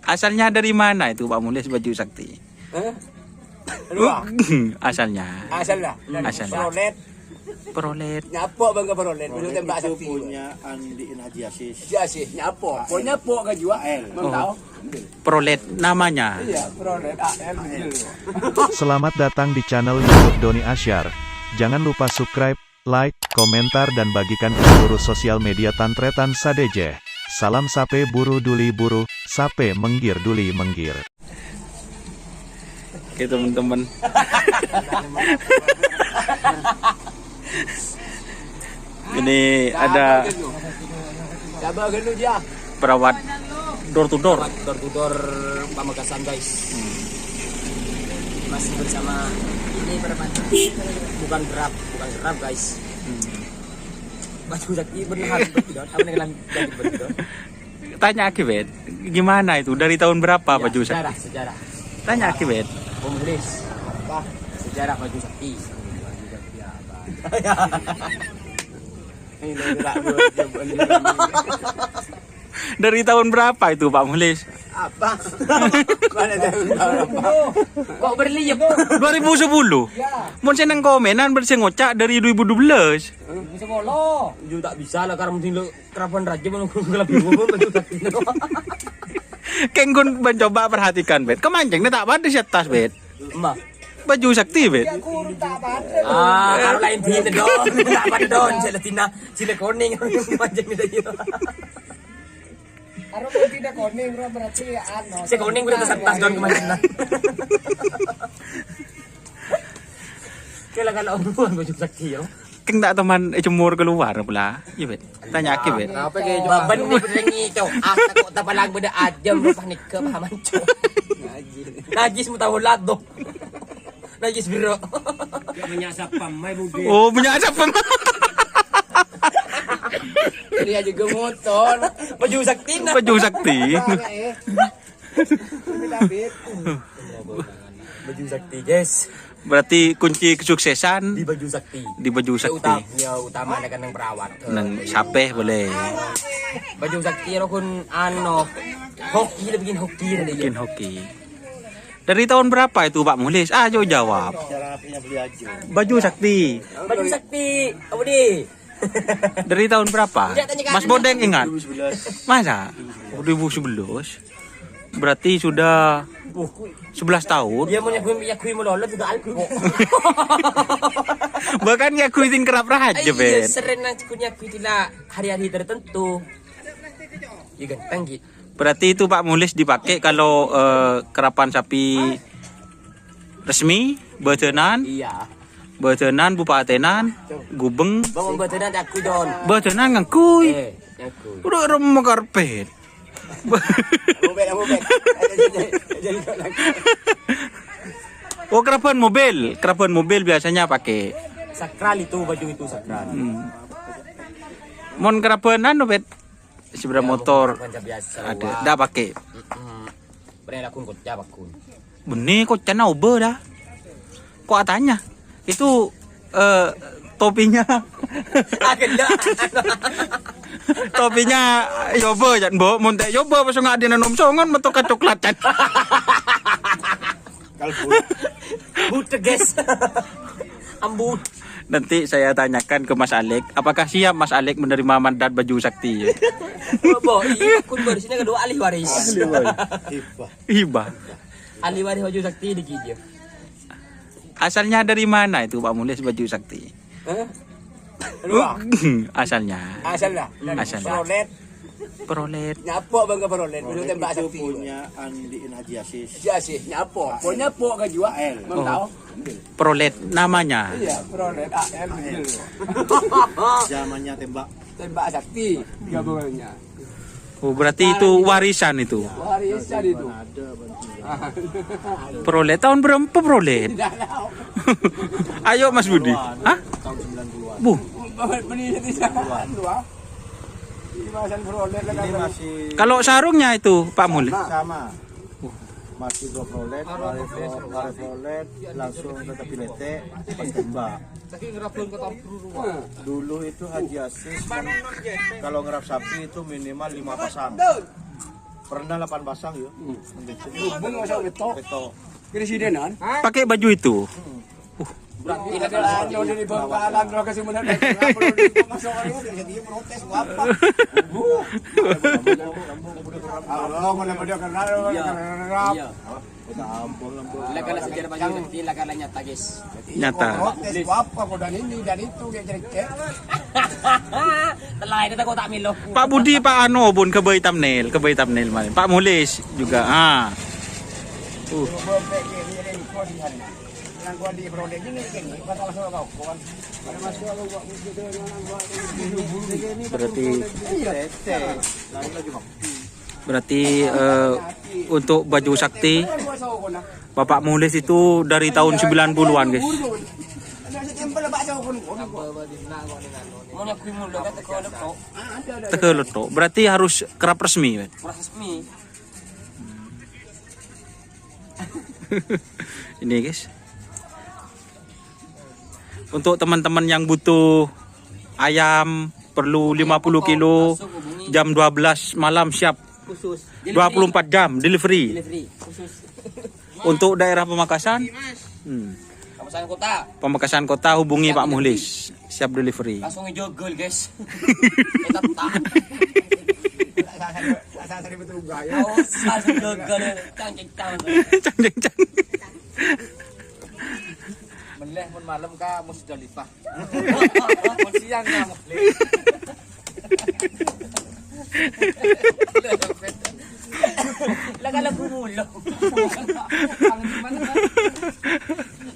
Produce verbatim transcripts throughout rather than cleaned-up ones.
Asalnya dari mana itu, Pak Mulis, baju sakti? Hah? Asalnya. Asalnya. Asalnya. Prolet. Prolet. Nyapo bang ke prolet? Baju tembak sakti. Punya Andi Haji Asis. Haji Asis, nyapo. Punya po ke jual. Mau tahu? Prolet namanya. Iya, prolet. A L. Selamat datang di channel YouTube Doni Asyar. Jangan lupa subscribe, like, komentar, dan bagikan ke seluruh sosial media Tantretan Sadejeh. Salam sape buru duli buru, sape menggir duli menggir. Oke, teman-teman. Ini ada perawat door to door. Door to door Pamekasan, guys. Masih bersama, ini berapa? Bukan Grab, bukan Grab, guys. Baju sakti bener, bener. Apa nih, lagi bener? Tanya ke, Bet. Gimana itu? Dari tahun berapa baju sakti? Sejarah, sejarah. Tanya ke, Bet. Penulis. Apa? Sejarah baju sakti. Baju sakti apa? Ini gerak dulu, dia bukan dia. Dari tahun berapa itu, Pak Mulis? Apa? Mana tahun berapa? Kok berliep? Dua ribu sepuluh. Mon sing nang komenan berarti sing ngocak dari dua ribu dua belas. Sepuluh. Yo tak bisa lah, karena mesti lo kerapan raja mau nunggu lebih dua puluh. Kenggun mencoba perhatikan, Bet. Kemancingnya tak pada si atas, Bet. Emak. Baju sakti, Bet. Ah, kalau lain di itu dong. Tak pada dong. Seletina, sile koning. Mancing itu. Aro pun tidak koning, bro, berarti anu. Si koning berarti setas dong kemancing lah. Kela kalau omongan baju sakti, yo. Keng tak teman, eh, jemur keluar pula. Iya, Bet. Tanya ke, Bet. Apa kayak baban ini bener ngico. Ah, kok tak palang beda aja, lupa nih ke pahaman, Cok. Najis mau tahu lah, dong. Najis, bro. Punya siapa, mai budi? Oh, punya siapa? Dia juga motor. Baju sakti, nah. Baju sakti. Baju sakti, guys. Berarti kunci kesuksesan di baju sakti. Di baju sakti. Ya, utam-, ya, utama ada kan yang perawat. Nang sapeh boleh. Baju sakti rokun ano. Hoki, lebih bikin hoki tadi, ya. Bikin hoki. Dari tahun berapa itu, Pak Mulis? Ayo jawab. Baju sakti. Baju sakti. Apa di? Dari tahun berapa? Mas Bodeng ingat? Masa? Dua ribu sebelas. Berarti sudah sebelas tahun. Dia mau nyakui, nyakui melolot juga alkohol. Bahkan nyakui ting kerap raja, iya, Ben. Sering nyakui, nyakui di la hari-hari tertentu. Iya, ganteng, Ki. Berarti itu Pak Mulis dipakai kalau, eh, kerapan sapi resmi, badanan. Iya. Badanan, bupatenan, gubeng. Bang, badanan aku, Don. Badanan ngangkui. Eh, ngangkui. Udah remma karpet. Mobil, mobil. Oh, kerapan mobil. Kerapan mobil biasanya pakai. Sakral itu, baju itu sakral. Hmm. Mon kerapan anu, Bet. Sepeda motor. Ada, ndak pakai. Beri lagu kocak, Pak Gun. Bener, kocaknya oba dah. Kok atanya? Itu, eh, topinya. Topinya yoba, ya, Mbok. Mun tak yoba, pas nggak ada nom songon, metu ke coklat, kan. Kalbu. Budek, guys. Ambut. Nanti saya tanyakan ke Mas Alek, apakah siap Mas Alek menerima mandat baju sakti? Bo, iya, kun baru sini kedua ahli waris. Ahli waris. Hibah. Hibah. Ahli waris baju sakti di Kijil. Asalnya dari mana itu, Pak Mulis, baju sakti? Hah? Asalnya. Asal lah. Asal. Prolet. Prolet. Nyapo bang ke prolet? Prolet itu punya Andi Haji Asis. Haji Asis, nyapo. Punya po ke jual. Mau tahu? Prolet namanya. Iya, prolet A L. Zamannya tembak. Tembak sakti gabungannya. Oh, berarti itu warisan itu. Warisan itu. Prolet tahun berapa, Prolet? Ayo, Mas Budi. Hah? Tahun sembilan puluhan. Bu. Menit di sana. Ini masih. Kalau sarungnya itu, Pak Mul? Sama. Masih dua prolet, mari pro-, mari prolet, langsung tetap diletek, pas tembak. Dulu itu Haji Asis kan, kalau ngerap sapi itu minimal lima pasang. Pernah delapan pasang ya. Hubung masa betok. Betok. Presidenan. Pakai baju itu. Berarti ada lain yang dari Bangkalan, lo kasih mana? Masuk orang ini, dia protes, apa? Allah, mana pada kenal, kenal. Lakala sejarah banyu nanti lakala nyata guys. Nyata. Protes, apa? Kau dan ini dan itu, kayak cerita. Telah ini tak kau tak milo. Pak Budi, Pak Ano pun kebai thumbnail, kebai thumbnail main. Pak Mulis juga. Ah. Yang gua di protes ini, ini, kata masuk kau, kawan. Pada masuk kau, gua, Berarti iya. berarti eh, untuk baju sakti Bapak Mulis itu dari tahun sembilan puluhan, guys. Mau nyakui mulu kan teko letok. Teko letok. Berarti harus kerap resmi, kan? Proses mi. Ini, guys. Untuk teman-teman yang butuh ayam perlu lima puluh kilo, jam dua belas malam siap. Khusus. Dua puluh empat jam delivery. Delivery. Khusus. Untuk daerah Pamekasan, hmm, Kawasan kota. Pamekasan Kota, hubungi Pak Muhlis, siap delivery. Langsung jogol guys. Tetap tak. Rasa sari betul gaya. Oh, langsung jogol. Cang cang cang. Cang, cang, cang. Meleh pun malam ka Musdalifah. Pun siang ka Muhlis. Lah kalau gumulo.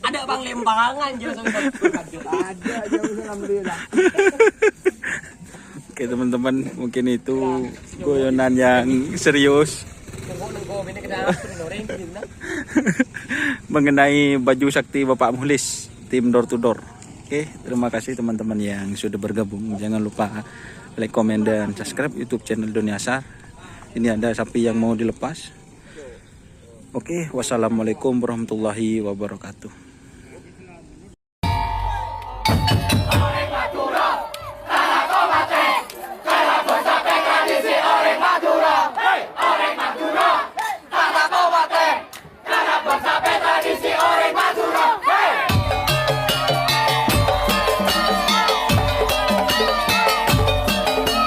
Ada bang lembangan jelas. Ada aja, alhamdulillah. Oke, teman-teman, mungkin itu guyonan yang serius mengenai baju sakti Bapak Muhlis, tim door to door. Oke, terima kasih teman-teman yang sudah bergabung. Jangan lupa like, komen, dan subscribe YouTube channel Doni Asar. Ini ada sapi yang mau dilepas. Oke, wassalamualaikum warahmatullahi wabarakatuh.